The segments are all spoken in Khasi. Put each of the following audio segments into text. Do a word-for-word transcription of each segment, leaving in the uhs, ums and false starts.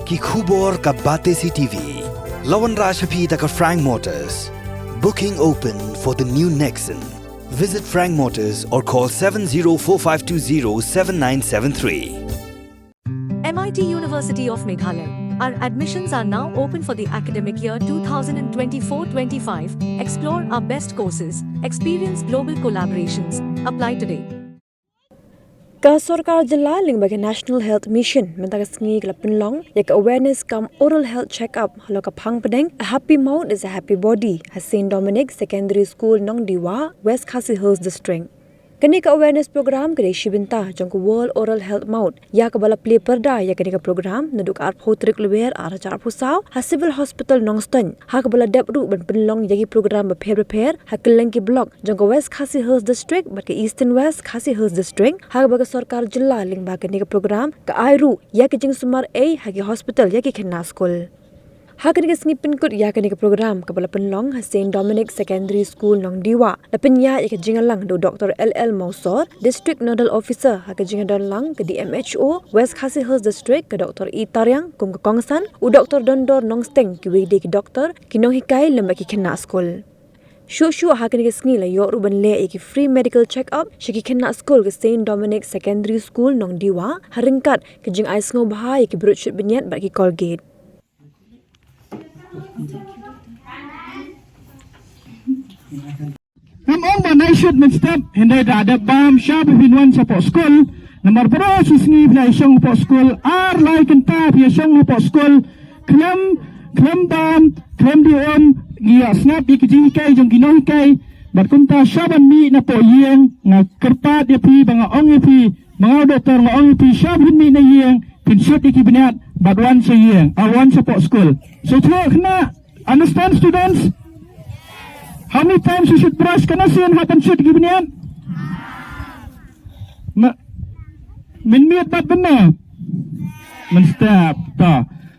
Ki khubor ka Batesi T V. La wanrah sha phi da ka Frank Motors. Booking open for the new Nexon. Visit Frank Motors or call seven zero four five two zero seven nine seven three. M I T University of Meghalaya. Our admissions are now open for the academic year two thousand twenty-four twenty-five. Explore our best courses, experience global collaborations. Apply today. Ka Sorkar Jylla lyngba ka National Health Mission mynta ka sngi ka la pynlong ïa ka awareness cum oral health check-up halor ka phang pdeng, "A happy mouth is a happy body," ha Saint Dominic Secondary School, Nongdiwa, West Khasi Hills District. Kane ka awareness program ka dei shi bynta jong ka World Oral Health Month, ïa kaba la plie pyrda ïa kane ka program naduh ka arphew tarik Lber ar hajar arphew saw ha Civil Hospital Nongstoiñ, ha kaba la dep ruh ban pynlong ïa ki program bapher bapher ha kylleng ki block jong ka West Khasi Hills District bad ka Eastern West Khasi Hills District, ha kaba ka Sorkar Jylla lyngba kane ka program ka ai ruh ïa ka jingsumar ei ha ki hospital ïa ki khynnah skul. Ha kane ka sngi pynkut ïa kane ka program kaba la pynlong ha Saint Dominic Secondary School, Nongdiwa, la pynïaid ïa ka jingïalang da u Doctor L L Mawsor, District Nodal Officer, ha ka jingdon lang ka D M H O West Khasi Hills District, ka Doctor E Tariang kum ka kongsan, u Doctor Dondor Nongsteng, kiwei de ki doktor, ki nonghikai lem bad ki khynnah skul. Shuh shuh ha kane ka sngi la ïoh ruh ban leh ïa ki free medical check-up sha ki khynnah skul ka Saint Dominic Secondary School, Nongdiwa, ha ryngkat ka jingai sngewbha ïa ki briew shit bniat bad ki Colgate. Ngam ong ba nai shit mynstep, hynrei da dep bam shaba phin wan shapoh skul. Namar baroh shi sngi phi la ïashong hapoh skul, ar lai kynta phi ïashong hapoh skul. Khlem, khlem bam, khlem die um, ngi ïa sngap ïa ki jinghikai jong ki nonghikai. Bad kumta shaban mih napoh ïing, nga kyrpad ïa phi ba nga ong ïa phi, ma nga u doktor nga ong ïa phi, shaban mih na ïing phin shit ïa ki bniat bad wan sha ïing, ah, wan shapoh skul. So, to khynnah, understand, students? How many times you should brush? Katno sien hap ban shit ïa ki bniat? Ma-, mynmiet bad mynno? Mynstep. To.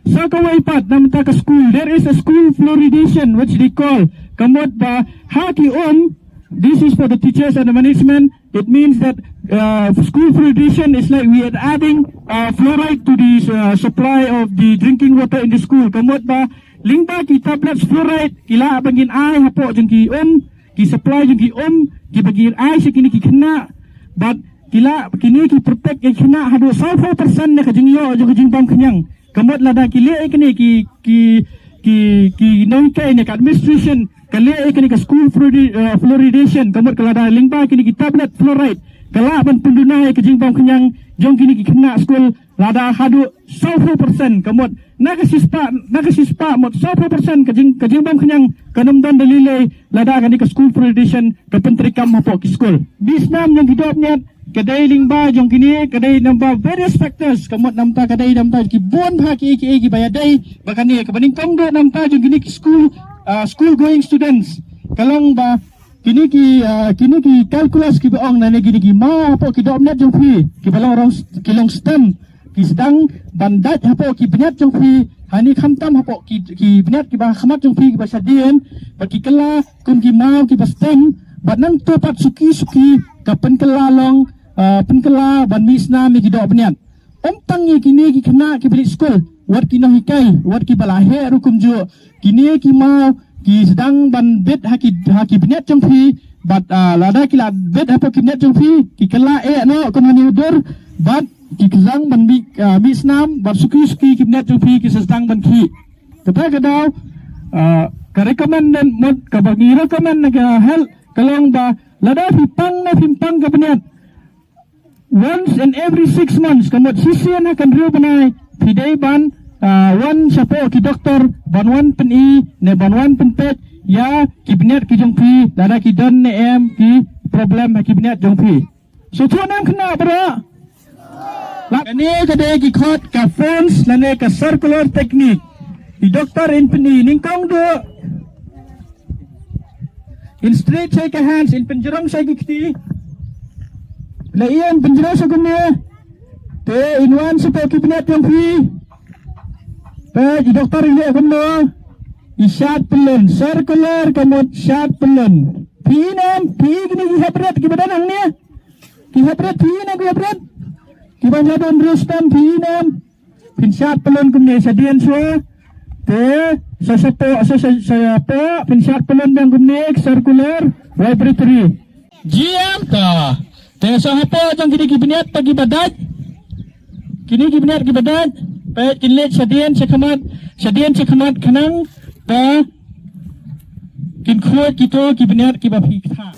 Sa kawei pat, na bynta ka school, there is a school fluoridation which they call. Ka mut ba ha ki um, this is for the teachers and the management. It means that, uh, school fluoridation is like we are adding, uh, fluoride to the, uh, supply of the drinking water in the school. Ka mut ba lyngba ki tablets fluoride ki lah ban ngin ai hapoh jong ki um, ki supply jong ki um, kiba ngin ai sha kine ki khynnah. Bad ki lah, kine ki protect ïa ki khynnah haduh sawphew percent na ka jingïoh jong ka jingbam khñiang. Ka mut lada ki leh ïa kine ki, ki, ki, ki nonghikai ne ka administration ka leh ïa kane ka school fluoride-, uh, fluoridation, ka mut ka lada lyngba kine ki tablet fluoride ka lah ban pynduna ïa ka jingbam khñiang jong kine ki khynnah skul lada haduh sawphew percent, ka mut na ka shispah, na ka shispah mut sawphew percent ka jing, ka jingbam khñiang kan ym don da lei lei lada kane ka school fluoridation ka pyntreikam hapoh ki skul. Mih snam jong ki dohbniat ka dei lyngba jong kine, ka dei namar various factors, ka mut namar ka dei namar ki bun bha ki, ki, kiba ïadei bad kane, kaba nyngkong dei namar jong kine ki school, ah, school going students. Ka long ba kine ki, ah, kine ki calculus kiba ong na ne kine ki maw hapoh ki dohbniat jong phi, kiba long rong, ki long stem, ki sdang ban dait hapoh ki bniat jong phi, hani khamtam hapoh ki, ki bniat kiba ha khmat jong phi kiba shadien, bad ki kylla kum ki maw kiba stem, bad nangta pat suki suki ka pynkylla long, ah, pynkylla ban mih snam ïa ki dohbniat. Ym tang ïa kine ki khynnah kiba leit skul, wat ki nonghikai, wat kiba la heh ruh kumjuh, kine ki maw ki sdang ban bit ha ki, ha ki bniat jong phi, bad, ah, lada ki la bit hapoh ki bniat jong phi, ki kylla eh noh kum hani u dur, bad ki sdang ban mih, ah, mih snam, bad suki suki ki bniat jong phi ki sdang ban khih. Kata ka daw, ah, ka recommended mut kaba ngi recommend na ka health ka long ba lada phi pang ne phim pang ka bniat, once in every six months, ka mut shisien ha ka hynriew bnai, phi dei ban, ah, wan shapoh ki doktor, ban wan pyni, ne ban wan pynpeit ïa ki bniat ki jong phi, lada ki don ne em ki problem ha ki bniat jong phi. So, to nam khynnah baroh. Lane ka dei ki khot ka phones, lane ka circular technique. I doktor in pyni, nyngkong duh. In straight shake hands, in pynjrong shake kti. La ïa in pynjrong shake kumne. Te in wan shapoh ki bniat jong phi. Te i doktor in leh kumno. I shad pyllun, circular ka mut shad pyllun. Phi ïohi ne em, phi ïohi kine ki heprit kiba don hangne. Ki heprit phi ïohi ne em ki heprit. Kiba ïa don rustam phi ïohi ne em. Phin shad pyllun kumne shadien shuwa. Te sa shapoh sa shapoh phin shad pyllun biang kumne circular vibratory. G M ta. Te sa hapoh jong kine ki bniat ta ki ba dait. Kine ki bniat ki ba dait. Peit kin leit shadien shakhmat shadien shakhmat khnang ta kin khuid kito ki bniat ki ba phi kthah.